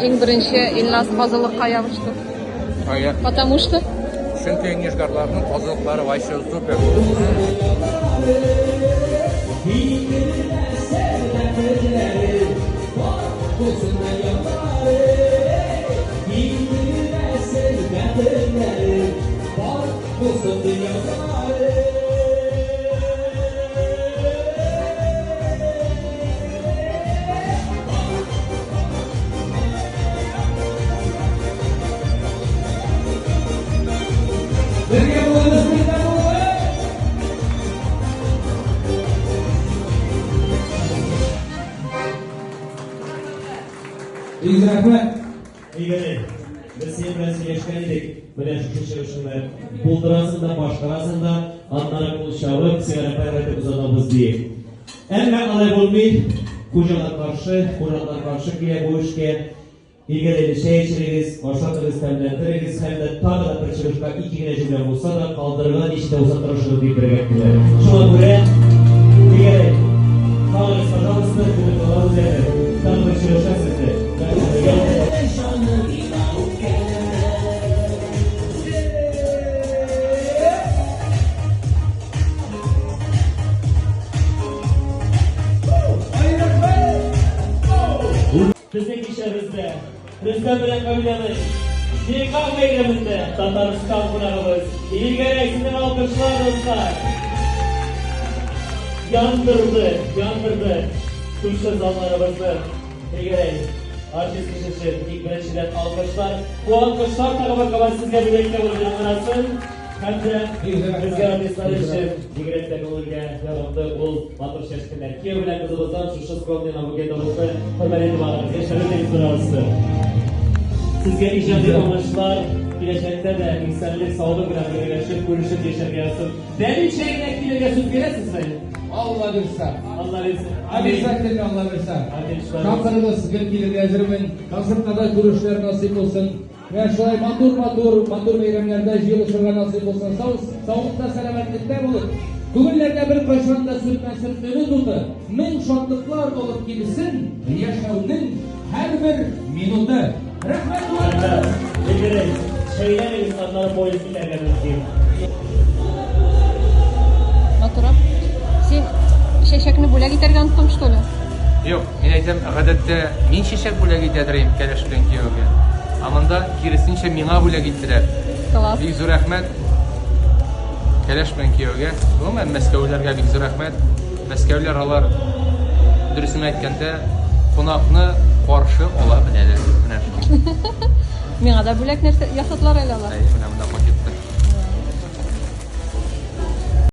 Иң беренче Илназ казылыкка ябышты. Әйе. Потому что Чөнки нижгарларның казылыклары вообще супер. Бергә булыгыз, бергә булыгыз! Бик рәхмәт. Игорь, без синең белән сөйләшкән идек. Менә шушы чыгышыңны булдырасың да, башкарасың да, аннары кул чабып, сиңа рәхмәт әйтеп озатабыз диеп. Әмма алай булмый. Хуҗалар каршы, кунаклар каршы килә бу эшкә. Игорь, чәй эчерегез, ашатыгыз, тәмләндерегез һәм дә тагы да бер чыгышка ике генә җөмлә булса да калдырырга ничек тә булса тырышыгыз дип беркеттеләр. Шуңа күрә, Игорь, калыгыз, пожалуйста, көтеп калабыз әле. Тагы бер чыгышка сезне. Безнең кичәбездә Рөстәм белән Камиләнең никах бәйрәмендә Татарстан кунагыбыз Илгәрәй, сезнең алкышлар, дуслар! Яндырды, яндырды шушы залларыбызны. Илгәрәй, артист кеше өчен иң беренчедән алкышлар. Бу алкышлар тагы бер кабат сезгә бүләккә булып яңгырасын. Һәм дә безгә артистлар өчен бигрәк тә күңелгә ягымлы ул матур чәчкәләр. Кияү белән кызыбыздан шушы скромный на букетыбызны хөрмәт итеп алыгыз. Яшәвез пожалуйста. Сезгә иҗади уңышлар, киләчәктә дә исәнлек, саулык белән бергәләшеп, күрешеп яшәргә язсын. Бәби чәенә килергә сүз бирәсезме? Алла бирсә. Алла бирсә. Обязательно Алла бирсә. Амин. Чакырыгыз, гел килергә әзермен. Концертларда күрешүләр насыйп булсын. Менә шулай матур-матур, матур бәйрәмнәрдә җыелышырга насыйп булсын. Сау, саулыкта, сәламәтлектә булып, күңелләрдә беркайчан да сүнмәсен өмет уты, мең шатлыклар алып килсен яшәүнең һәрбер минуты. Рәхмәт, туганнар! Билгеле, чәйләмегез, аннары поезд китәргә мөмкин. Матурак. Син чәчәкне бүләк итәргә оныттың, что ли? Юк, мин әйтәм, гадәттә мин чәчәк бүләк итә идем кәләш белән кияүгә. Ә монда киресенчә миңа бүләк иттеләр. Класс. Бик зур рәхмәт. Кәләш белән кияүгә. Гомумән мәскәүләргә бик зур рәхмәт. Мәскәүләр алар дөресен әйткәндә кунакны каршы ала беләләр. Менә шул. Миңа да бүләк нәрсә ясадылар әле алар. Әйе, менә.